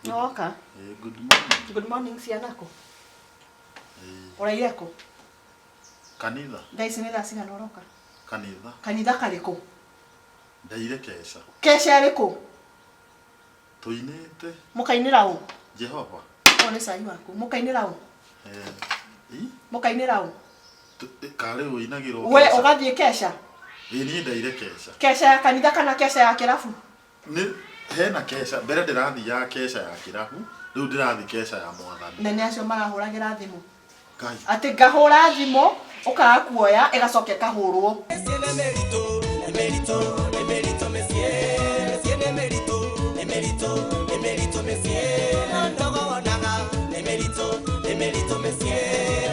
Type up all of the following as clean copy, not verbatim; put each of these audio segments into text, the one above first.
Nĩwoka? Eh, good morning. Good morning ciana kũ? Eh, Ũraire kũ? kanitha. Thaa ici nĩ thaa cigana ũroka? Kanitha. Kanitha karĩkũ? Ndaire keca. Keca ĩrĩkũ? Tũinĩte. Mũkainĩra ũ? Jehova. Ũyũ nĩ cai waku. Mũkainĩra ũ? Eh, i? Mũkainĩra ũ? Karĩ ũinagĩrwo We ũgathiĩ keca? Ĩ niĩ ndaire keca. Keca ya kanitha kana keca ya kĩrabu? Nĩ hena keca, mbere ndĩrathiaga keca ya kĩrabu, rĩu ndĩrathiĩ keca ya mwathani. Na nĩ acio marahũragĩra thimũ. Ngai. Atĩ ngahũra thimũ, ũkaga kuoya, ĩgacoka ĩkahũrwo. Mĩciĩ nĩ mĩritũ, nĩ mĩritũ, nĩ mĩritũ mĩciĩ. Mĩciĩ nĩ mĩritũ, nĩ mĩritũ, nĩ mĩritũ mĩciĩ. No ndogo wonaga, nĩ mĩritũ, nĩ mĩritũ mĩciĩ.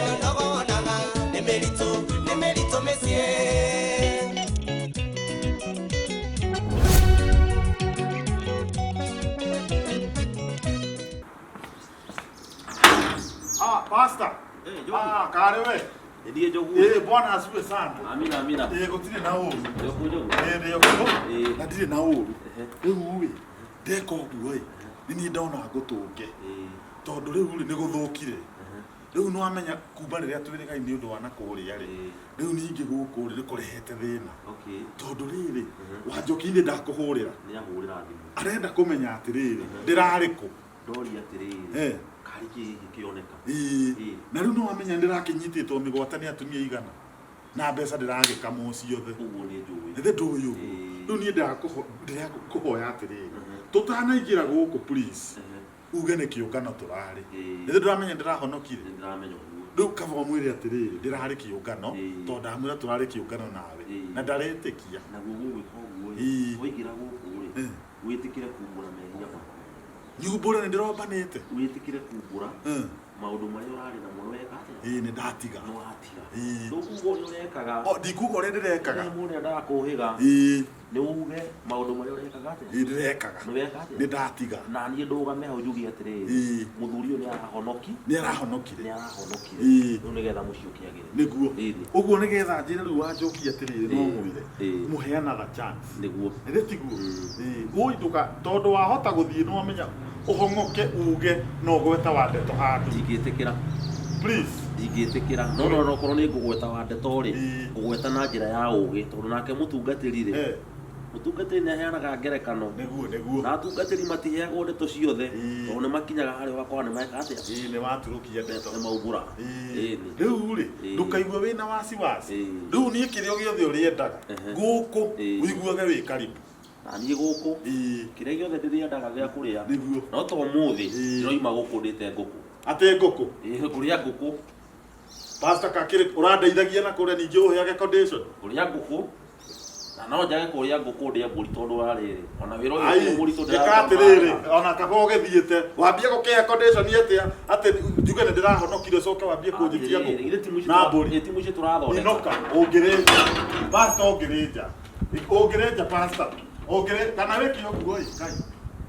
No ndogo wonaga, nĩ mĩritũ, nĩ mĩritũ mĩciĩ. Ah, pastor. Eh, Njogu. Ah, karĩ we. Nĩ niĩ Njogu. Eh, bwana asifiwe sana. Amina, amina. Eh, gũtirĩ na ũru. Njogu, Njogu. Eh, ndĩ okuo. Eh. Na ndirĩ na ũru. Rĩu rĩ, ndeka ũguo ĩ, nĩ niĩ ndona ngũtũnge. Eh, Tondũ rĩu rĩ, nĩ gũthũkire. Rĩu nĩ wamenya kuma rĩrĩa twĩrĩgaine nĩ ũndũ wa na kũrĩa rĩ, Eh. rĩu ningĩ gũkũ rĩ, nĩ kũrehete thĩna. Okay. Tondũ rĩrĩ, Wanjoki-inĩ ndakũhũrĩra. Nĩ ahũrĩra thimũ. Arenda kũmenya atĩrĩrĩ, ndĩrarĩ kũ? Ndoria atĩrĩrĩ. Eh. Karĩ kĩ gĩkĩ kĩoneka? Ĩĩ. Ĩĩ. Na rĩu nĩ wamenya ndĩrakĩnyitĩtwo mĩgwate nĩ atumia aigana na mbeca ndĩragĩkamwo ciothe. Ũguo nĩ njũĩ. Githĩ ndũĩ ũguo? Ĩĩ. Rĩu niĩ ndĩrakũhoya atĩrĩrĩ, tũtanaingĩra gũkũ please, uge nĩ kĩũngano tũrarĩ. Ĩĩ. Githĩ ndũramenya ndĩrahonokire? Nĩ ndĩramenya ũguo. Rĩu kaba ũmwĩre atĩrĩrĩ, ndĩrarĩ kĩũngano, Ĩĩ. tondũ ndamwĩra tũrarĩ kĩũngano nawe, Ĩĩ. na ndaretĩkia. Naguo gũgwĩka ũguo rĩ, Ĩĩ. waingĩra gũkũ rĩ, Eh. wĩtĩkĩre kumbũra mehia maku. Nyumbũre nĩ ndĩrombanĩte. Wĩtĩkĩre kumbũra Eh. maũndũ marĩa ũrarĩ namo nĩ weka atĩa? Ĩĩ nĩ ndatiga. Nĩ watiga. Ĩĩ. Ndũkuga ũrĩa ũrekaga. O ndikuga ũrĩa ndĩrekaga. Rĩrĩa mũndũ endaga kũhĩga. Ĩĩ. Nĩ uge maũndũ marĩa ũrekaga atĩa? Ĩĩ ndĩrekaga. Nĩ weka atĩa? Nĩ ndatiga. Na niĩ ndũgame hau njuge atĩrĩrĩ, Ĩĩ. mũthuri ũyũ nĩ arahonoki. Nĩ arahonokire. Nĩ arahonokire. Ĩĩ. Rĩu nĩgetha mũciĩ ũkĩagĩre. Nĩguo. Ĩĩ. Ũguo nĩgetha njĩre rĩu wanjoki atĩrĩrĩ no Ĩĩ. mwĩre. Ĩĩ. Mũhe another chance. Nĩguo. Githĩ tiguo? Ĩĩ. Wũi ndũka tondũ wahota gũthiĩ nĩ wamenya ũhong'oke uge no ũgweta wa ndeto handũ. Ndingĩtĩkĩra. Please. Ndingĩtĩkĩra. No no no korwo nĩ ngũgweta wa ndeto rĩ, Ĩĩ. ngũgweta na njĩra ya ũgĩ tondũ nake mũtungatĩri rĩ, Eh. mũtungatĩri nĩ aheanaga ngerekano. Nĩguo nĩguo. Na atungatĩri matiheagwo ndeto ciothe Ĩĩ. tondũ nĩ makinyaga harĩa ũgakora nĩ meka atĩa? Ĩĩ nĩ waturũkia ndeto. Nĩ maumbũra. Ĩĩ. Ĩĩ-ni. Rĩu rĩ, Ĩĩ. ndũkaigue wĩna wasiwasi. Ĩĩ. Rĩu niĩ kĩrĩa gĩothe ũrĩendaga Ehe. gũkũ Ĩĩ. ũiguage wĩ karibu. Na niĩ gũkũ Ĩĩ. kĩrĩa gĩothe ndĩrĩendaga gĩa kũrĩa Nĩguo. no to ũmũthĩ Ĩĩ. ndĩroima gũkũ ndĩte ngũkũ. Atĩ ngũkũ. Ĩĩ ngũrĩa ngũkũ. Pastor kakĩrĩ ũrandeithagia na kũrĩa ningĩ ũheage condition. Ngũrĩa ngũkũ na no njage kũrĩa ngũkũ ndĩe mbũri tondũ wa rĩrĩ ona wĩra ũyũ Ai, ti mũritũ ĩka atĩrĩrĩ ona kaba ũgĩthiĩte wambie gũkĩhe condition atĩa atĩ njuge nĩ ndĩrahonokire ũcoke wambie kũnjĩtia ngũkũ na mbũri ti mũciĩ tũrathondeka inoka ũngĩrĩnja pastor ũngĩrĩnja ũngĩrĩnja pastor ũngĩrĩ kana wĩke ũguo ĩ kai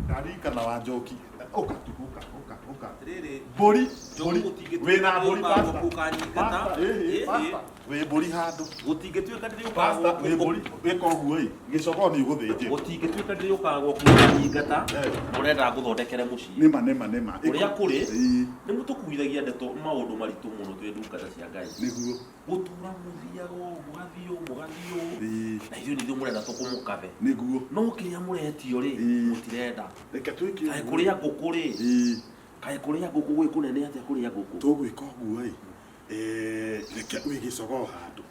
ndarikana wa njoki ũka tu ũka ũka ũka Atĩrĩrĩ, mbũri Njogu mbũri gũtingĩtuĩka wĩna mbũri ndĩrĩũkaga pastor gwaku ũkanyingata. Pastor, ĩ, ĩ, Ĩ, ĩ. pastor wĩ mbũri handũ gũtingĩtuĩka ndĩrĩũkaga pastor wĩ gwaku mbũri wĩka ũguo ĩ gĩcogoo nĩ ũgũthĩnjĩrwo gũtingĩtuĩka ndĩrĩũkaga gwaku ũkanyingata Eh. ũrenda ngũthondekere mũciĩ nĩma nĩma nĩma Ũrĩa kũrĩ? Ĩĩ, nĩ mũtũkuithagia ndeto maũndũ maritũ mũno twĩ ndungata cia Ngai nĩguo gũtũra mũthiaga ũũ mũgathiĩ ũũ mũgathiĩ ũũ Ĩĩ, na ithuĩ nĩ ithuĩ mũrenda tũkũmũkathe nĩguo no kĩrĩa mũretio rĩ Ĩĩ. mũtirenda reke twĩke kaĩ ũguo. kũrĩa ngũkũ rĩ Ĩĩ, kaĩ kũrĩa ngũkũ gwĩ kũnene atĩa kũrĩa ngũkũ tũgwĩka ũguo ĩ Eh, reke wĩ gĩcogoo handũ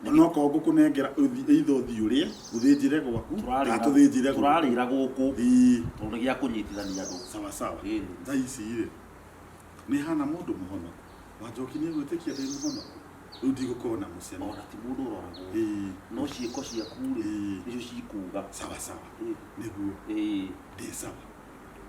onokorwo ngũkũnengera either ũthiĩ ũrĩe ũthĩnjĩre gwaku kana tũthĩnjĩre gũkũ. Tũrarĩra gũkũ Ĩĩ, tondũ nĩ gĩa kũnyitithania andũ. Sawa sawa. Ĩni. Thaa ici rĩ nĩ hana mũndũ mũhonoku Wanjoki nĩ egwĩtĩkia ndĩ mũhonoku rĩu ndigũkorwo na mũcene. Ona ti mũndũ ũroragwo. Ĩĩ. No ciĩko ciaku rĩ Ĩĩ. nĩcio cikuga. Sawa sawa. Ĩĩ. Nĩguo. Ĩĩ. Ndĩ sawa.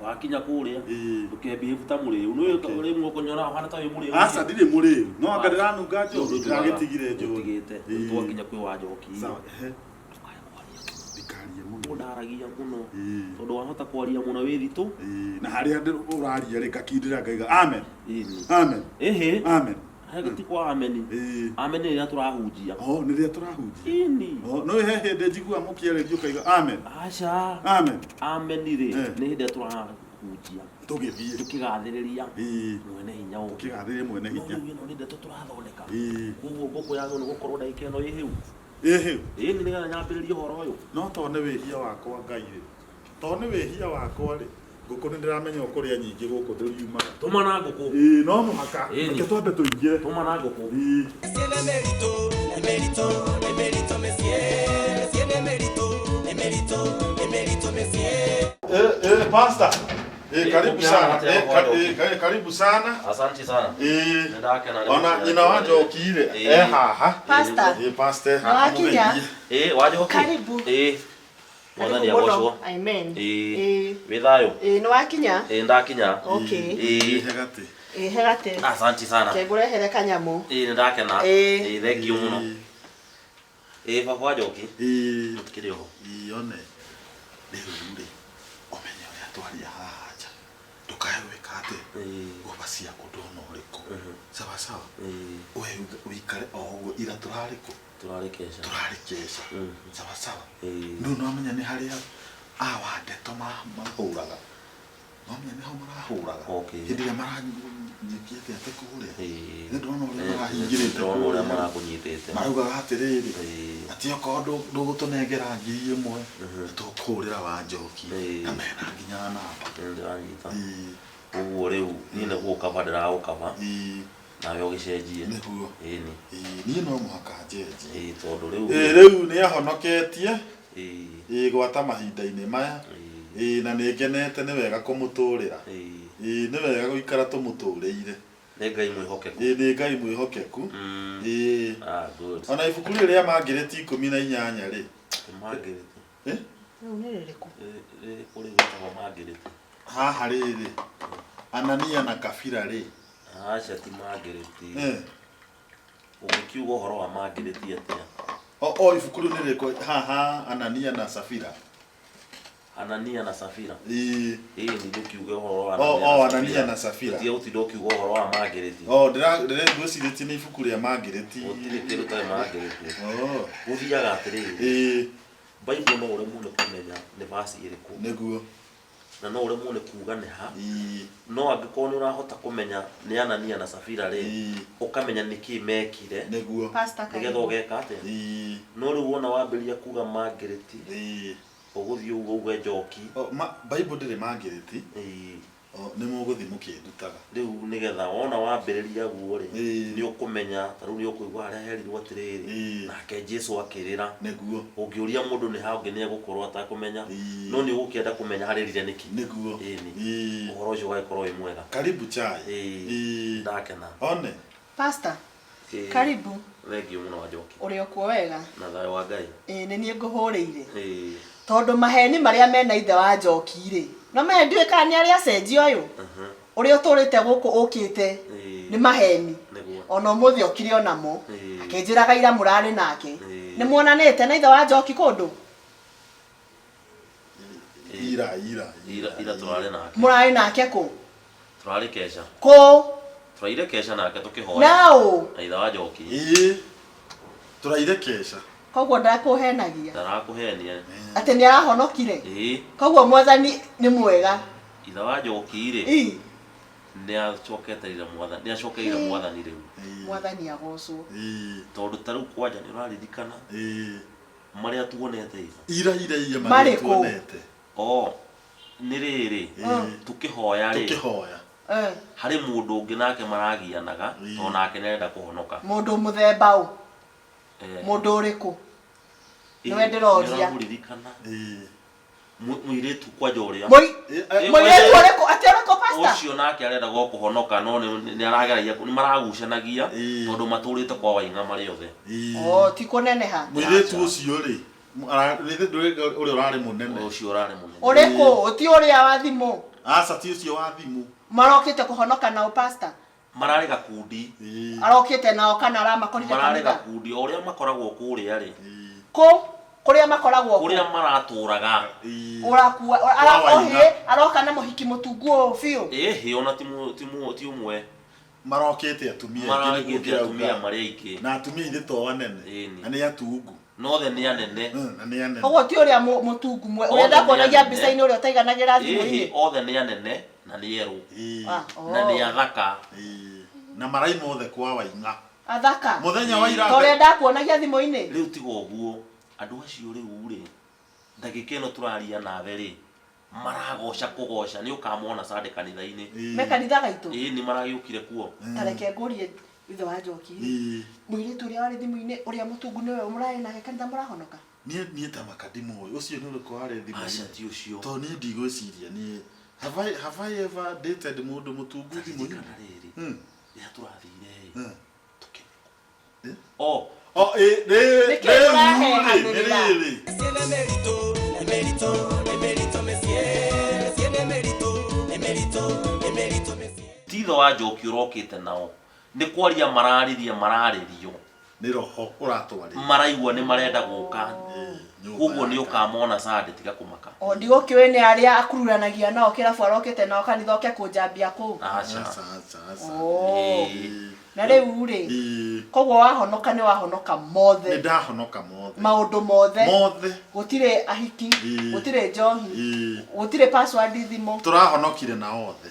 Wakinya kũrĩa Ĩĩ. ndũkebehave ta mũrĩu. Nĩ Okay. rĩmwe ũkũnyona ũhana ta wĩ mũrĩu. Aca ndirĩ mũrĩu. No anga ndĩranunga njohi. Ndĩragĩtigire njohi. Ũtigĩte. Ĩĩ. Twakinya kwĩ Wanjoki. Sawa. Ehe. Ndũkae kwaria. Ndikarie mũno. Mũndũ ndaragia mũno. Ĩĩ. Tondũ wahota kwaria mũno wĩ thitũ. Ĩĩ. Na harĩa ũraria rĩ ngakindĩra ngaiga amen. Ĩni. Amen. Ĩhĩ. Amen. He ti kwa ameni. Ĩĩ. Ameni rĩrĩa tũrahunjia. Oh, nĩ rĩrĩa tũrahunjia. Ĩni. Oh, no he hĩndĩ njiguaga mũkĩarĩria ũkaiga amen. Aca. Amen. Ameni rĩ Eh. nĩ hĩndĩ ĩrĩa tũra Tũkĩhunjia. Tũgĩthiĩ. Tũkĩgathĩrĩria. Ĩĩ. Mwene hinya wothe. Tũkĩgathĩrĩria mwene No hinya. rĩu ĩno nĩ ndeto tũrathondeka. Ĩĩ. Koguo ngũkũ yagĩrĩirwo nĩ gũkorwo ndagĩka ĩno ĩ hĩu. Ĩ hĩu. Ĩĩ nĩ nĩgetha nyambĩrĩrie ũhoro ũyũ. No to nĩ wĩhia wakwa Ngai rĩ. To nĩ wĩhia wakwa rĩ. Ngũkũ nĩ ndĩramenya ũkũrĩa nyingĩ gũkũ ndũriumaga. Tũmana ngũkũ. Ĩĩ no mũhaka. Ĩĩ. Reke twambe tũingĩre. Tũmana ngũkũ. Ĩĩ. Mĩciĩ nĩ mĩritũ, nĩ mĩritũ, nĩ mĩritũ mĩciĩ. Mĩciĩ nĩ mĩritũ, nĩ mĩritũ, nĩ mĩritũ mĩciĩ. Eh, eh, pastor. Eh, Eh, karibu ngũkũ sana. yahana Eh, atĩa ũhoro karibu sana. Asante sana. Eh, Nĩ ndakena nĩ ona gũkinya nyina wa kũrĩa. Njoki rĩ, Ĩĩ. eh haha. Pastor. Eh, pastor haha. Nĩwakinya? mũgeithie. Ĩĩ, wa Njoki? Karibu. Ĩĩ. Mwathani Karibu mũno. agocwo. Amen. Ĩĩ. Ĩĩ. Wĩ thayũ? Ĩĩ, nĩwakinya? Ĩĩ, ndakinya. Okay. Ĩĩ. Ĩĩ, he gatĩ. Ĩĩ, he gatĩ. Asante sana. Reke ngũrehere kanyamũ. Ĩĩ, nĩ ndakena. Ĩĩ. Ĩĩ, thank you mũno. Ĩĩ, baba wa Njoki. Ĩĩ. Tũtikĩrĩ oho. Ĩĩ, one. Rĩu rĩ, ũmenye ũrĩa twaria haha nja. Ndũkae gwĩka atĩ. Ĩĩ. Gũbacia ũndũ ona ũrĩkũ. Sawa sawa. Ĩĩ. We ũikare o ũguo ira tũrarĩ kũ? Tũrarĩ keca. Tũrarĩ keca. Mm. Sawa sawa. Ĩĩ. Rĩu nĩwamenya nĩ harĩa awa ndeto mahũraga. Nĩwamenya nĩ hau marahũraga. Okay. Hĩndĩ ĩrĩa maranyitĩte atĩ kũrĩa. Ĩĩ. Nĩ ndĩrona ũrĩa marahingĩrĩte Ndĩrona ũrĩa kũrĩa. marakũnyitĩte. Maraugaga atĩrĩrĩ, Ĩĩ. atĩ okorwo ndũgũtũnengera 1000 tũkũhũrĩra wa Njoki Ĩĩ. na mena nginya namba. Nĩ ndĩranyita. Ĩĩ. Ũguo rĩu niĩ nĩ gũgũkaba ndĩragũkaba Ĩĩ. nawe ũgĩcenjie. Nĩguo. Ĩni. Ĩĩ, niĩ no mũhaka njenjie. Ĩĩ, tondũ rĩu. Ĩĩ, rĩu nĩ ahonoketie. Ĩĩ. Ĩĩ, gwata mahinda-inĩ maya. Ĩĩ. Ĩĩ, na nĩ ngenete nĩ wega kũmũtũrĩra. Ĩĩ. Ĩĩ, nĩ wega gũikara tũmũtũrĩire. Nĩ Ngai mwĩhokeku. Ĩĩ, nĩ Ngai mwĩhokeku. Mm. Ĩĩ. Ah, good. Ona ibuku rĩrĩ rĩa Mangĩrĩti 18 rĩ. Mangĩrĩti. Ĩ? Rĩu nĩ rĩrĩkũ? Rĩrĩkũ rĩu rĩtagwo Mangĩrĩti? Haha rĩrĩ. Anania na Kafira rĩ. Aca ti Mangĩrĩti. Eh. Ũngĩkiuga ũhoro wa Mangĩrĩti atĩa? O ibuku rĩu nĩ rĩrĩkũ haha Anania na Safira. Anania na Safira. Ĩĩ. Ĩĩ nĩ ndũkiuge ũhoro wa O, Anania na Safira. Tũtige gũtinda ũkiuga ũhoro wa Mangĩrĩti. O, ngwĩcirĩtie nĩ ibuku rĩa Mangĩrĩti. Gũtirĩ kĩndũ tarĩ Mangĩrĩti. O. Gũthiaga atĩrĩrĩ. Ĩĩ. Bible no ũremwo nĩ kũmenya nĩ verse ĩrĩkũ. Nĩguo. Na no ũremwo nĩ kuga nĩ ha. Ĩĩ. No angĩkorwo nĩ ũrahota kũmenya nĩ Anania na Safira rĩ, Ĩĩ. ũkamenya nĩkĩ mekire. Nĩguo. Pastor, Nĩgetha karibu. ũgeka atĩa? Ĩĩ. No rĩu wona wambĩrĩria kuga Mangĩrĩti. Ĩĩ. Ũgũthiĩ ũguo uge Njoki. O, Bible ndĩrĩ Mangĩrĩti. Ĩĩ. O, nĩ mũgũthiĩ mũkĩndutaga. Rĩu nĩgetha wona wambĩrĩria guo rĩ, Ĩĩ. nĩ ũkũmenya, ta rĩu nĩ ũkũigua harĩa herirwo atĩrĩrĩ, Ĩĩ. nake Jesũ akĩrĩra. Nĩguo. Ũngĩũria mũndũ nĩ ha ũngĩ nĩ egũkorwo atakũmenya. Ĩĩ. No nĩ ũgũkĩenda kũmenya harĩrire nĩkĩ. Nĩguo. Ĩni. Ĩĩ. Ũhoro ũcio ũgagĩkorwo wĩ mwega. Karibu chai. Ĩĩ. Ĩĩ. Ndakena. One. Pastor, Ĩĩ. karibu. Thank you mũno wa Njoki. Ũrĩ o kuo wega? Na thayũ wa Ngai. Ĩĩ, nĩ niĩ ngũhũrĩire. Ĩĩ. Tondũ maheni marĩa mena ithe wa Njoki rĩ, no menya ndiũĩ kana nĩ arĩa acenjia ũyũ. Ũrĩa ũtũrĩte gũkũ ũkĩte Ĩĩ. nĩ maheni. Nĩguo. Ona ũmũthĩ okire onamo. Ĩĩ. Akĩnjĩraga ira mũrarĩ nake. Ĩĩ. Nĩ muonanĩte na ithe wa Njoki kũndũ? Ira, ira, Ira, ira tũrarĩ nake. Mũrarĩ nake kũ? Tũrarĩ keca. Kũ? Tũraire keca nake tũkĩhoya. Naũ? Na ithe wa Njoki. Ĩĩ. Tũraire keca. Koguo ndakũhenagia. Ndarakũhenia. Atĩ nĩ arahonokire. Ĩĩ. Koguo mwathani nĩ mwega. Ithe wa Njoki rĩ. Ĩ. Nĩ acoketeire mwathani, nĩ acokeire mwathani rĩu. Mwathani agocwo. Ĩĩ. Tondũ ta rĩu kwanja nĩ ũraririkana. Ĩĩ. Marĩa tuonete ira. Ira, ira, ira, marĩa Marĩkũ? tuonete. O, nĩ rĩrĩ. Ĩĩ. Tũkĩhoya rĩ. Tũkĩhoya. Harĩ mũndũ ũngĩ nake maragianaga, Ĩĩ. tondũ nake nĩ arenda kũhonoka. Mũndũ mũthemba ũ? Mũndũ ũrĩkũ? Nĩwe ndĩroria. Nĩ ũramũririkana? Ĩĩ. Mũirĩtu kwanja ũrĩa. Mũirĩtu ũrĩkũ? Atĩ ũrĩkũ, pastor? Ũcio nake arenda go kũhonoka, no nĩ arageragia, nĩ maragucanagia, tondũ matũrĩte kwa Waing'a marĩ othe. O, ti kũneneha. Mũirĩtu ũcio rĩ, ũrĩa ũrarĩ mũnene. Ũcio ũrarĩ mũnene. Ũrĩkũ? Ti ũrĩa wa thimũ. Aca, ti ũcio wa thimũ. Marokĩte kũhonoka nao, pastor? Mararĩ gakundi. Arokĩte nao kana aramakorire Mararĩ kanitha? gakundi, o ũrĩa makoragwo kũrĩa rĩ. Kũ? Kũrĩa makoragwo kũ? Kũrĩa maratũraga. Ũrakua, aroka, aroka na mũhiki mũtungu ũũ biũ. Ĩhĩ, ona ti ũmwe. Marokĩte atumia aingĩ nĩguo Marokĩte atumia kĩrauga. marĩ aingĩ. Na atumia ithe to anene. Ĩni. Na nĩ atungu. No othe nĩ anene. Na nĩ anene. Koguo ti ũrĩa mũtungu mwe ũrĩa Othe nĩ ndakuonagia anene. mbica-inĩ ũrĩa ũtaiganagĩra Ĩhĩ, thimũ-inĩ. othe nĩ anene na nĩ erũ Ĩĩ. Ah, oh. na nĩ athaka. Ĩĩ. Na maraima othe kwa Waing'a. Athaka. Mũthenya wa ira Ta ũrĩa ndakuonagia thimũ-inĩ. Rĩu tiga ũguo, andũ acio rĩu rĩ, ndagĩka ĩno tũraria nawe rĩ, maragoca kũgoca, nĩ ũkamona Sunday kanitha-inĩ. Ĩĩ. Me kanitha gaitũ. Ĩĩ nĩ maragĩũkire kuo. Ta reke ngũrie ithe wa Njoki. Ĩĩ. Mũirĩtu ũrĩa warĩ thimũ-inĩ ũrĩa mũtungu nĩwe mũrarĩ nake kanitha mũrahonoka? Niĩ niĩ ta maka ndimũĩ. Ũcio nĩ ũrĩkũ warĩ Aca thimũ-inĩ? ti ũcio. Tondũ niĩ ndigwĩciria niĩ have I, have I ever dated mũndũ mũtungu thimũ-inĩ? Ririkana rĩrĩ, Hmm. rĩrĩa tũrathire ĩ, Hmm. tũkĩ- O, O, ĩ, rĩ- Nĩkĩ rĩu rĩ, ũrahehanĩrĩra? nĩ rĩrĩ. Mĩciĩ nĩ mĩritũ, nĩ mĩritũ, nĩ mĩritũ mĩciĩ. Mĩciĩ nĩ mĩritũ, nĩ mĩritũ, nĩ mĩritũ mĩciĩ. ti ithe wa Njoki ũrokĩte nao, nĩ kwaria mararirie mararĩrio, Nĩ roho ũratwarĩria. maraigua nĩ marenda gũka. Ĩ, nyũmba Koguo nĩ ya Ngai. ũkamona Sunday, tiga kũmaka. O ndigũkĩũĩ nĩ arĩa akururanagia nao kĩrabu arokĩte nao kanitha oke kũnjambia kũu. Aca. Aca, aca, aca. Oh. Ĩĩ. Na rĩu rĩ, Ĩĩ. koguo wahonoka nĩ wahonoka Nĩ mothe. ndahonoka mothe. Maũndũ mothe. Mothe. Gũtirĩ ahiki, Ĩĩ. gũtirĩ njohi, Ĩĩ. gũtirĩ password thimũ. Tũrahonokire na othe.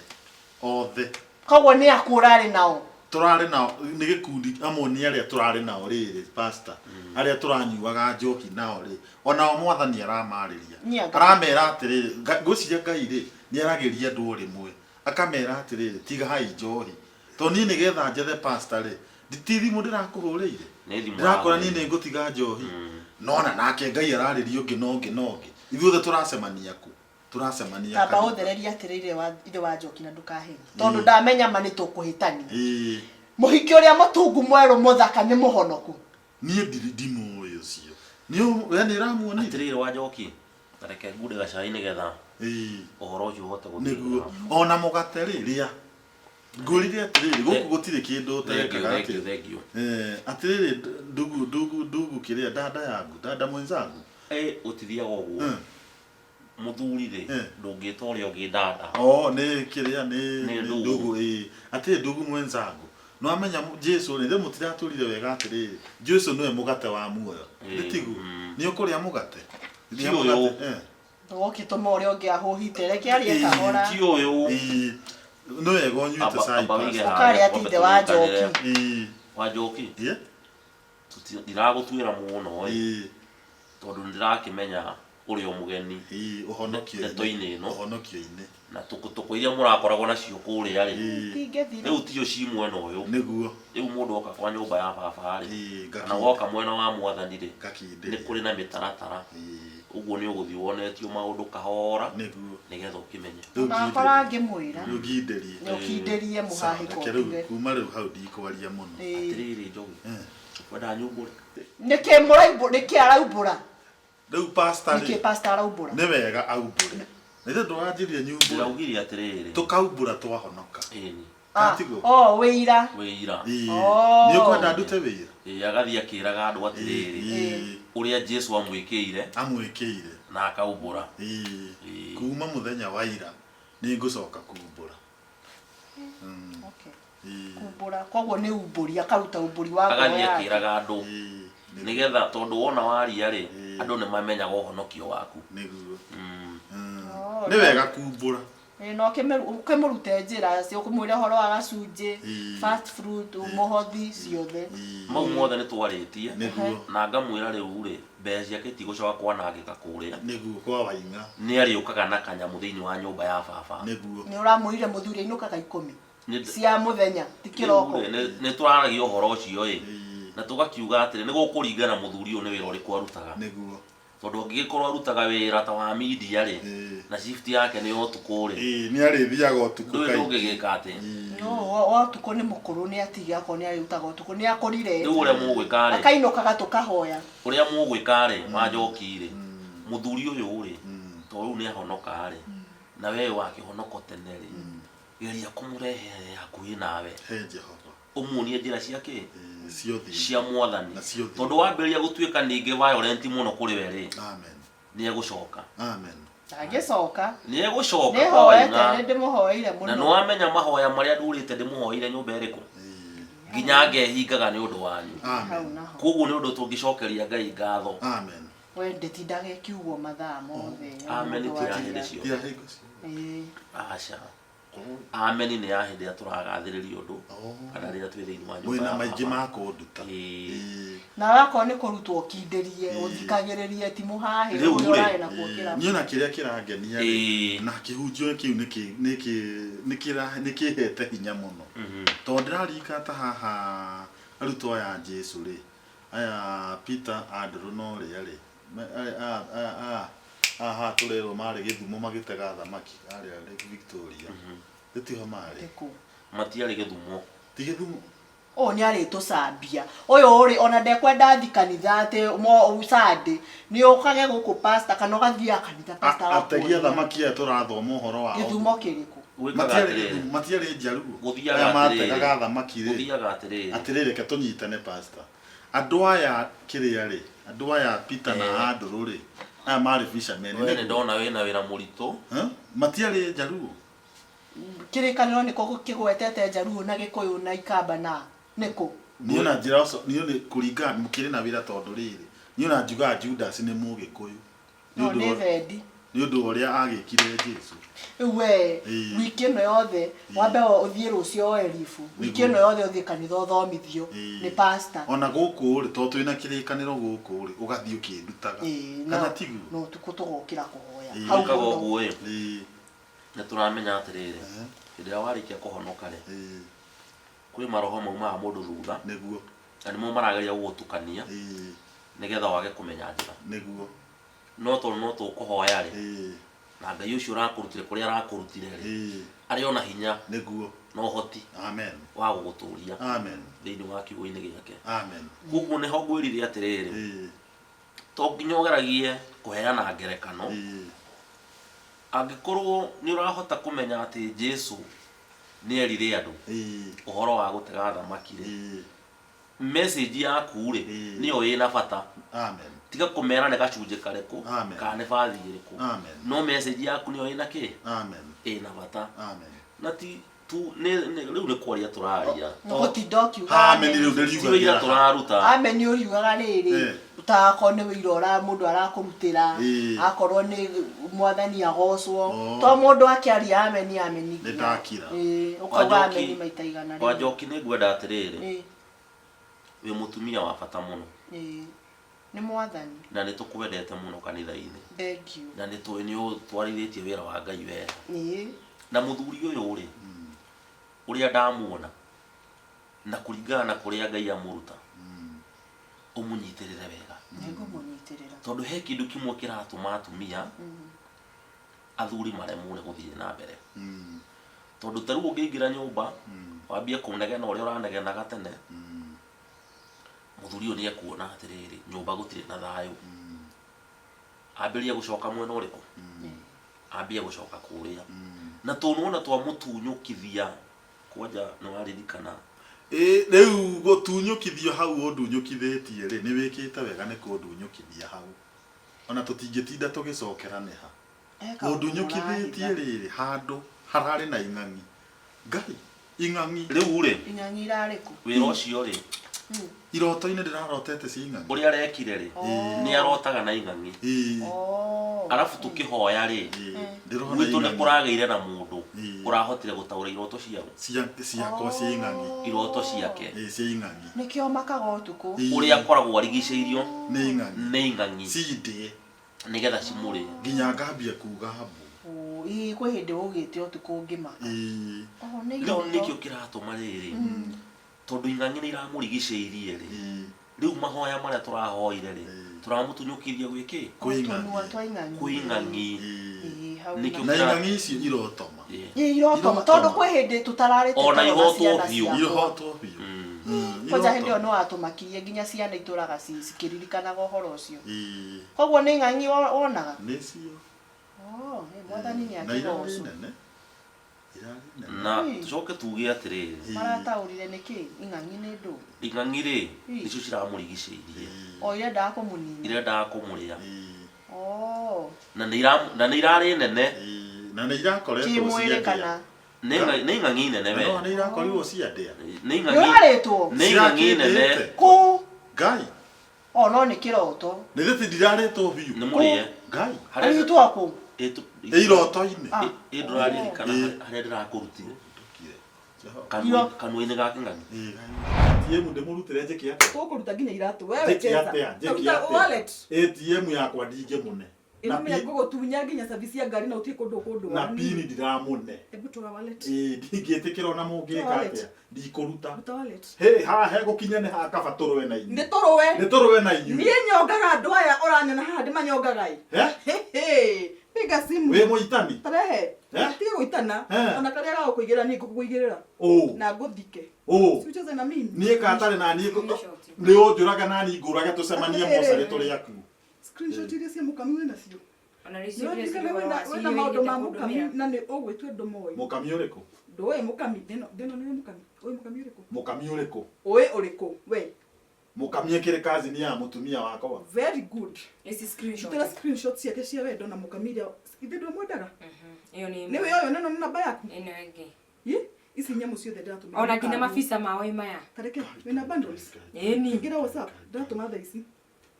Othe. Koguo nĩ aku ũrarĩ nao. Tũrarĩ nao nĩ gĩkundi amwe nĩ arĩa tũrarĩ nao rĩrĩ pastor arĩa tũranyuaga njohi nao rĩ onao mwathani aramarĩria Niĩ anga- aramera atĩrĩrĩ ngwĩciria Ngai rĩ nĩ aragĩria andũ o rĩmwe akamera atĩrĩrĩ tigai njohi tondũ niĩ nĩgetha njethe pastor rĩ ti thimũ ndĩrakũhũrĩire Nĩ thimũ ndĩrakora niĩ ũrahũrĩire. nĩ ngũtiga njohi nona nake Ngai ararĩria ũngĩ na ũngĩ na ũngĩ ithuothe tũracemania kũ tũracemania Tamba kanitha. ũthererie atĩrĩrĩ wa ithe wa Njoki na ndũkahĩrie. Tondũ ndamenya ma nĩ tũkũhĩtania. Ĩĩ. Mũhiki ũrĩa mũtungu mwerũ mũthaka nĩ mũhonoku. Niĩ ndimũĩ ũcio we nĩ ũramuonire Atĩrĩrĩ wa Njoki, ta reke ngunde gacai nĩgetha Ĩĩ. ũhoro ũcio ũhote gũthiĩ nĩguo wega. ona mũgate rĩ rĩa ngũrire atĩrĩrĩ gũkũ gũtirĩ kĩndũ Thank you, ũtekaga thank you, atĩ thank you. Eh, atĩrĩrĩ ndugu ndugu ndugu kĩrĩa dada yangu dada mwenzangu Ĩ, ũtithiaga ũguo. Mũthuri rĩ, ndũngĩta ũrĩa ũngĩ dada. Oh, nĩ kĩrĩa nĩ Nĩ nĩ ndugu. ndugu ĩĩ atĩrĩ ndugu mwenzangu nĩwamenya Jesu rĩ rĩu mũtiratũrire wega atĩrĩrĩ Jesu nĩwe mũgate wa muoyo Ĩĩ, nĩ tiguo mm. nĩ ũkũrĩa mũgate Ti ũyũ. Ũgũkĩtũma ũrĩa ũngĩ ahũhite reke arie kahora. Ti ũyũ. Ĩĩ nĩ wega ũnyuĩte cai Amba wĩige pastor. Ũkarĩa harĩa, ti twambe ithe wa tũrĩkanĩre. Njoki. Ĩĩ. Wa Njoki. Ĩĩ. Ndiragũtuĩra mũno ĩ. Ĩĩ. Tondũ nĩndĩrakĩmenya ũrĩ o mũgeni. Ĩĩ, ũhonokio-inĩ. Ndeto-inĩ ĩno. Ũhonokio-inĩ. Na tũkũtũkũ iria mũrakoragwo nacio kũrĩa rĩ. Ĩĩ. Itingĩthira. Rĩu tiyo ci mwena ũyũ. Nĩguo. Rĩu mũndũ oka kwa nyũmba ya baba rĩ. Ĩĩ, Kana woka mwena wa mwathani rĩ. Ngakindĩria. Nĩ kũrĩ na mĩtaratara. Ĩĩ. Ũguo nĩ ũgũthiĩ wonetio maũndũ kahora. Nĩguo. Nĩgetha ũkĩmenye. Rĩu Ndakora ngĩmwĩra. Rĩu ngindĩrie. Nĩ ũkindĩrie mũhahĩko Reke rĩu ũtige. kuma rĩu hau ndikwaria mũno. Ĩĩ. Atĩrĩrĩ Njogu. Kwenda nyumbũre. Nĩkĩ mũraimbũ nĩkĩ araumbũra? Rĩu pastor Nĩkĩ rĩ. pastor araumbũra? Nĩ wega aumbũre. Na ithe ndũranjĩrire nyumbũre. Ndĩraugire atĩrĩrĩ. Tũkaumbũra twahonoka. Ĩni. Ah, Katiguo? oh, wĩira. Wĩira. Ĩĩ. Oh. Nĩ ũkwenda ndute wĩira? Ĩĩ, agathiĩ akĩraga andũ atĩrĩrĩ. Ĩĩ. Ũrĩa Jesu amwĩkĩire. Amwĩkĩire. Na akaumbũra. Ĩĩ. Ĩĩ. Kuma mũthenya wa ira nĩ ngũcoka kumbũra. Okay. Ĩĩ. Kumbũra. Koguo nĩ umbũri, akaruta umbũri wa ngoro Agathiĩ yake. akĩraga andũ. Ĩĩ. Nĩgetha tondũ wona waria rĩ, Ĩĩ. andũ nĩ mamenyaga ũhonokio waku. Nĩguo. Oh, Nĩ wega kumbũra. Ĩĩ, na ũkĩmũrute njĩra cio, ũkĩmwĩre ũhoro wa gacunjĩ, Ĩĩ. first fruit, mũhothi, ciothe. Ĩĩ. Mau mothe nĩ twarĩtie. Nĩguo. Na ngamwĩra rĩu rĩ, mbeca ciake itigũcoka kwanangĩka kũrĩa. Nĩguo kwa Waing'a. Nĩ arĩũkaga na kanyamũ thĩinĩ wa nyũmba ya baba. Nĩguo. Nĩ ũramwĩrire mũthuri ainũkaga ikũmi Nĩ- cia mũthenya, ti kĩroko. Rĩu rĩ, nĩ tũraragia ũhoro ũcio ĩ. Ĩĩ. Na tũgakiuga atĩrĩ, nĩ gũkũringana mũthuri ũyũ nĩ wĩra ũrĩkũ arutaga. Nĩguo. Tondũ angĩgĩkorwo arutaga wĩra ta wa media rĩ, Ĩĩ. na shift yake nĩ ya ũtukũ rĩ, Ĩĩ, nĩ arĩthiaga ũtukũ ndũĩ kaingĩ. ndũngĩgĩka atĩ. Ĩĩ. No, wa ũtukũ nĩ mũkũrũ nĩ atige akorwo nĩ arĩrutaga ũtukũ, nĩ akũrire. Rĩu ũrĩa mũgwĩka rĩ, Akainũkaga tũkahoya. ũrĩa mũgwĩka rĩ, wa Njoki rĩ, mũthuri ũyũ rĩ, to rĩu nĩ ahonoka rĩ, na we wakĩhonoko tene rĩ, geria kũmũrehe hakuhĩ nawe. He Jehova. Ũmuonie njĩra cia kĩ? Ĩĩ, ciothe. Cia mwathani. Na ciothe. Tondũ wambĩrĩria gũtuĩka ningĩ violent mũno kũrĩ we rĩ, Amen. nĩ egũcoka. Amen. Ndangĩcoka. Nĩ egũcoka Nĩ kwa hoete, Waing'a. nĩ ndĩmũhoeire Na mũno. nĩ wamenya mahoya marĩa ndurĩte ndĩmũhoeire nyũmba ĩrĩkũ? Ĩĩ. Nginya ngehingaga nĩ ũndũ wanyu. Hau Amen. naho. Koguo nĩ ũndũ tũngĩcokeria Ngai ngatho. Amen. We ndĩtindaga ĩkiugwo mathaa mothe. Amen Mũndũ ti ya aria. hĩndĩ ciothe. Ti ya hingo ciothe. Ĩĩ. Aca. Amen nĩ ya hĩndĩ ĩrĩa tũragathĩrĩria ũndũ Oh. kana rĩrĩa twĩ thĩinĩ wa nyũmba Mwĩna ya maingĩ Baba. ma kũnduta. Ĩĩ. Ĩĩ. Nawe akorwo nĩ kũrutwo ũkindĩrie, ũthikagĩrĩrie ti mũhahĩ Rĩu ũrĩa rĩ, ũrarĩ nakuo kĩrabu. Niĩ ona kĩrĩa kĩrangenia rĩ, Ĩĩ. na kĩhunjio kĩu nĩkĩhete hinya mũno. Tondũ ndĩraririkana ta haha arutwo aya a Jesu rĩ, aya Peter, Andrew na ũrĩa rĩ, aya haha tũrerwo marĩ Gĩthumo magĩtega thamaki arĩa Lake Victoria. Gĩtiho marĩ. Nĩkũ? Matiarĩ Gĩthumo. Ti Gĩthumo. Ũyũ nĩ arĩtũcambia. Ũyũ rĩ ona ndekwenda thi kanitha atĩ mo Sunday nĩ ũkage gũkũ pastor kana ũgathiaga kanitha pastor Ategi a agakuonia. thamaki aya tũrathoma ũhoro wao. Gĩthumo kĩrĩkũ? Gwĩkaga Matiarĩ atĩrĩrĩ. Gĩthumo, matiarĩ Njaruo. Gũthiaga Aya atĩrĩrĩ. mategaga thamaki rĩ. Gũthiaga atĩrĩrĩ. Atĩrĩrĩ, reke tũnyitane pastor. Andũ aya kĩrĩa rĩ, andũ aya Peter na Eh. Andrew rĩ, aya marĩ fishermen. We nĩ ndona wĩna wĩra mũritũ. Huh? Matiarĩ Njaruo. Kĩrĩkanĩro nĩkũ kĩgwetete Njaruo na Gĩkũyũ na Ikamba na nĩkũ? Niĩ ona njĩra ũcio, niĩ nĩ kũringana mũkĩrĩ na wĩra tondũ rĩrĩ, niĩ ona njugaga Judas nĩ Mũgĩkũyũ. Nĩ No ũndũ nĩ wa- thendi. nĩ ũndũ wa ũrĩa agĩkire Jesu. Rĩu we Ĩĩ. wiki ĩno yothe wambe ũthiĩ rũciũ woe ribu. Wiki ĩno yothe ũthiĩ kanitha ũthomithio Ĩĩ. nĩ pastor. Ona gũkũ rĩ, tondũ twĩna kĩrĩkanĩro gũkũ rĩ, ũgathiĩ ũkĩndutaga. Ĩĩ, Kana no tiguo? no ũtukũ tũgokĩra kũhoya. Ĩĩ. Hau Gwĩkaga mũno. ũguo ĩ, Ĩĩ. nĩ tũramenya atĩrĩrĩ, hĩndĩ ĩrĩa warĩkia kũhonoka rĩ, Ĩĩ. kwĩ maroho maumaga mũndũ thutha Nĩguo. na nĩmo marageria gũgũtukania Ĩĩ. nĩgetha wage kũmenya njĩra. Nĩguo. No tondũ no tũkũhoya rĩ, Ĩĩ. na Ngai ũcio ũrakũrutire kũrĩa arakũrutire rĩ, Ĩĩ. arĩ ona hinya Nĩguo. na ũhoti Amen. wa gũgũtũria Amen. thĩinĩ wa kiugo-inĩ gĩake. Amen. Koguo nĩho ngwĩrire atĩrĩrĩ, Ĩĩ. to nginya ũgeragie kũheana ngerekano, Ĩĩ. angĩkorwo nĩ ũrahota kũmenya atĩ Jesu nĩ erire andũ Ĩĩ. ũhoro wa gũtega thamaki rĩ, Ĩĩ. message yaku rĩ Ĩĩ. nĩyo ĩna bata. Amen. Tiga kũmera nĩ gacunjĩ karĩkũ Amen. kana nĩ bathi ĩrĩkũ, Amen. no message yaku nĩyo ĩna kĩ Amen. ĩna bata. Amen. Na ti tu rĩu nĩ kwaria tũraria, Nĩ gũtinda ũkiuga Amen amen. rĩu ti ndĩriugaga. wĩira tũraruta. Amen ũriugaga rĩrĩ Eh. takorwo nĩ wĩira ũra mũndũ arakũrutĩra Ĩĩ. akorwo nĩ mwathani agocwo Oh. to mũndũ akĩaria amen amen Nĩ ndakira. Ĩĩ, ũkauga Wanjoki- amen maita igana rĩmwe. Wanjoki nĩ ngwenda atĩrĩrĩ, Ĩĩ, wĩ mũtumia wa bata mũno ĩĩ. Nĩ mwathani. na nĩ tũkwendete mũno kanitha-inĩ Thank you. na nĩ tũĩ nĩ ũtwarithĩtie wĩra wa Ngai wega. Ĩĩ. Na mũthuri ũyũ rĩ, ũrĩa ndamuona na kũringana na kũrĩa Ngai amũruta, ũmũnyitĩrĩre wega, Nĩngũmũnyitĩrĩra. tondũ he kĩndũ kĩmwe kĩratũma atumia athuri maremwo nĩ gũthiĩ na mbere. Tondũ ta rĩu ũngĩingĩra nyũmba wambie kũnegena ũrĩa ũranegenaga tene, mũthuri ũyũ nĩ ekuona atĩrĩrĩ, nyũmba gũtirĩ na thayũ, ambĩrĩrie gũcoka mwena ũrĩkũ, ambie gũcoka kũrĩa. Na tondũ nĩwona twamũtunyũkithia kwanja nĩ waririkana Ĩĩ, rĩu gũtunyũkithio hau ũndunyũkithĩtie rĩ, nĩ wĩkĩte wega nĩ kũndunyũkithia hau. Ona tũtingĩtinda tũgĩcokera nĩ ha. He kaũndũ Ũndunyũkithĩtie mũrahitha. rĩrĩ handũ hararĩ na ing'ang'i. Ngai, ing'ang'i. Rĩu rĩ, Ing'ang'i irarĩ kũ? wĩra ũcio rĩ, Iroto-inĩ ndĩrarotete cia ing'ang'i. ũrĩa arekire rĩ, nĩ arotaga na ing'ang'i. Ĩĩ. Oh. Arabu tũkĩhoya rĩ, Ĩĩ. Ndĩrona gwitũ nĩ ing'ang'i. kũragĩire na mũndũ Ĩĩ. ũrahotire gũtaũra iroto ciao, Ciakwa cia ing'ang'i. iroto ciake, Ĩĩ, cia ing'ang'i. Nĩkĩo makaga ũtukũ. Ĩĩ. ũrĩa akoragwo arigicĩirio Nĩ ing'ang'i. nĩ ing'ang'i Cindĩe. nĩgetha cimũrĩe. Nginya ngambia kuga mbu. Oh, ĩĩ, kwĩ hĩndĩ ũgĩte ũtukũ ũngĩmaka. Ĩĩ. Oh, nĩ Rĩu iroto. nĩkĩo kĩratũma rĩrĩ, tondũ ing'ang'i nĩ iramũrigicĩirie rĩ, Ĩĩ. rĩu mahoya marĩa tũrahoire rĩ, Ĩĩ. tũramũtunyũkithia gwĩkĩ? Kwĩ Tũnua ing'ang'i. twa ing'ang'i. Kwĩ ing'ang'i. Ĩĩ. Ĩĩ, hau Nĩkĩo Na na- ing'ang'i icio irotoma. Ĩĩ. Ĩĩ, irotoma. Irotoma. Tondũ kwĩ hĩndĩ tũtararĩte Ona toro na ihotwo ciana biũ. ciakwa. Ihotwo biũ. Kwanja hĩndĩ ĩyo nĩ watũmakirie nginya ciana itũraga cikĩririkanaga ũhoro ũcio. Ĩĩ. Koguo nĩ ing'ang'i wonaga? Nĩcio. Oh, ĩ, mwathani nĩ Na irarĩ akĩgocwo. nene. Irarĩ nene. Na Ĩĩ. tũcoke tuge atĩrĩrĩ, Ĩĩ. Marataũrire nĩkĩ ing'ang'i nĩ ndũ? ing'ang'i rĩ, Ĩĩ. nĩcio ciramũrigicĩirie, O irendaga kũmũnina. irendaga kũmũrĩa. Ĩĩ. Oh. Na nĩ irarĩ nene. Ĩĩ. Na nĩ irakoretwo Kĩmwĩrĩ ciendea. kana? Nĩ nĩ ng'ang'i nene we. No nĩ irakorirwo ciandĩa. Nĩ Nĩ ng'ang'i. ũrarĩtwo? Nĩ ng'ang'i nene. Ciakĩndĩte. Kũ? Ngai. O no nĩ kĩroto. Nĩ thĩ ndirarĩtwo biũ. Nĩ mũrĩe. Ngai. Ũnyitwo kũ? Ĩ iroto-inĩ. Ah. Ĩ ndũraririkana Ĩ. harĩa ndĩrakũrutire. Ndũkire. Kanua kanua-inĩ ga kĩng'ang'i. Ĩ Ngai. ATM ndĩmũrutĩre njĩke atĩa? Tũkũruta nginya iratũ. Wewe Njĩke cheza. atĩa? Njĩke Ruta atĩa? wallet. ATM yakwa ndingĩmũne. Na Ĩno menya ngũgũtunya nginya service ya ngari na ũtige kũndũ kũndũ. na pini ndiramũne. Hebu toa wallet. Ĩ ndingĩtĩkĩra ona mũngĩka Wallet. atĩa. Ndikũruta. Ruta wallet. Hĩ haha hegũkinya nĩ haha kaba tũrũe na inyuĩ. Nĩ tũrũe. Nĩ tũrũe na inyuĩ. Niĩ nyongaga andũ aya ũranyona haha ndĩmanyongaga ĩ. Eh? Hĩ, Piga simu. Wĩ mũitani? Tarehe. Eh? Tiga gũitana. Eh. Ona karĩa gagũkũigĩrĩra niĩ ngũkũigĩrĩra. Ũ. Na ngũthike. Ũ. Si ucheze na mimi. Niĩ katarĩ na niĩ nĩ ũnjũraga na niĩ ngũrage tũcemanie Atĩrĩrĩ. mocarĩ tũrĩ akuũ. Screenshot iria cia mũkami wĩ nacio. Ona rĩcio Nĩũririkane wĩna maũndũ ma mũkami na nĩ ũgwĩtua ndũmoĩ. Mũkami ũrĩkũ? Ndũĩ mũkami ndĩno ndĩno nĩwe mũkami. Ũĩ mũkami ũrĩkũ? Mũkami ũrĩkũ? Ũĩ ũrĩkũ? We. Mũkami ĩkĩrĩ kazini ya mũtumia wakwa. Very good. Ici screenshot. Rutĩra screenshot ciake cia wendo na mũkami iria ithe ndwamwendaga. Ĩyo nĩ Nĩwe ũyũ nĩno nĩ namba yaku. ĩno ĩngĩ. Ĩ? Ici nyamũ ciothe ndĩratũmĩra. Ona nginya mũkami. mabisa mao ĩ maya. Tareke wĩna bundles. Ĩni. Ingĩra WhatsApp ndĩratũma thaa ici.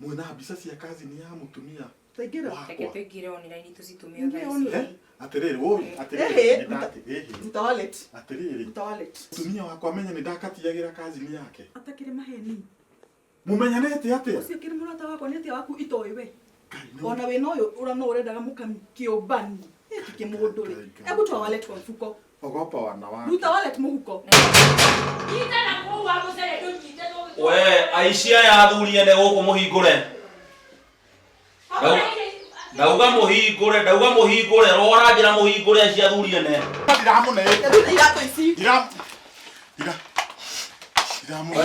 Mwĩna mbica cia kazini ya mũtumia Taingĩra. Reke wakwa. tũingĩre online tũcitũme Ingia thaa ici. online. Eh? Atĩrĩrĩ, ũĩ, atĩrĩrĩ, Ehe, nĩ ndati- ĩhĩ, Ruta wallet. atĩrĩrĩ. Ruta wallet. Mũtumia wakwa menye nĩ ndakatiagĩra kazini yake. Atakĩrĩ maheni. Mũmenyanĩte atĩa? Ũcio kĩrĩ mũrata wakwa nĩ atĩa waku itoĩ we. Ngai, nĩ- Ona wĩna ũyũ ũra no ũrendaga mũkami kĩũmbani. Gĩkĩ kĩmũndũ rĩ. Ngai, Ngai. Hebu toa wallet kwa mfuko. Ogopa wanawake. Ruta wallet mũhuko. We aici aya athuri ene gũkũ mũhingũre. Ndauga mũhingũre, ndauga mũhingũre, rora njĩra mũhingũre aici athuri ene. Ndiramũne. Ruta iratũ ici. Ndiram- Ndira- Ndiramũne.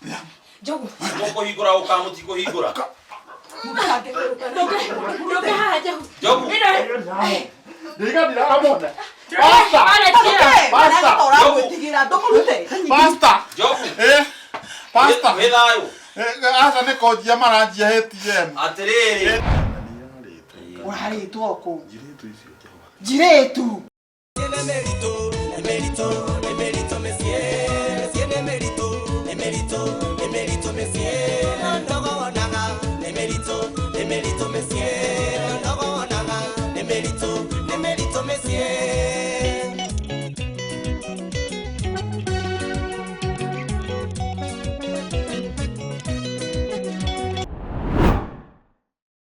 We Njogu. mũkũhingũra ũka mũtikũhingũra. Ndũke haha Njogu. Njogu. Ĩno. Ndiga ndiramũne. Wallet ĩno. Pastor. Ũragwĩtigĩra ndũmũrute. Pastor. Njogu. Eh, pastor. Wĩ thayũ. Eh, aca nĩ kũnjia maranjia ATM. Atĩrĩrĩ. Ũrarĩtwo kũ? Njirĩtu icio Jehova. Njirĩtu. Nĩ mĩritũ, nĩ mĩritũ, nĩ mĩritũ mĩciĩ, mĩciĩ nĩ mĩritũ, nĩ mĩritũ, nĩ mĩritũ mĩciĩ.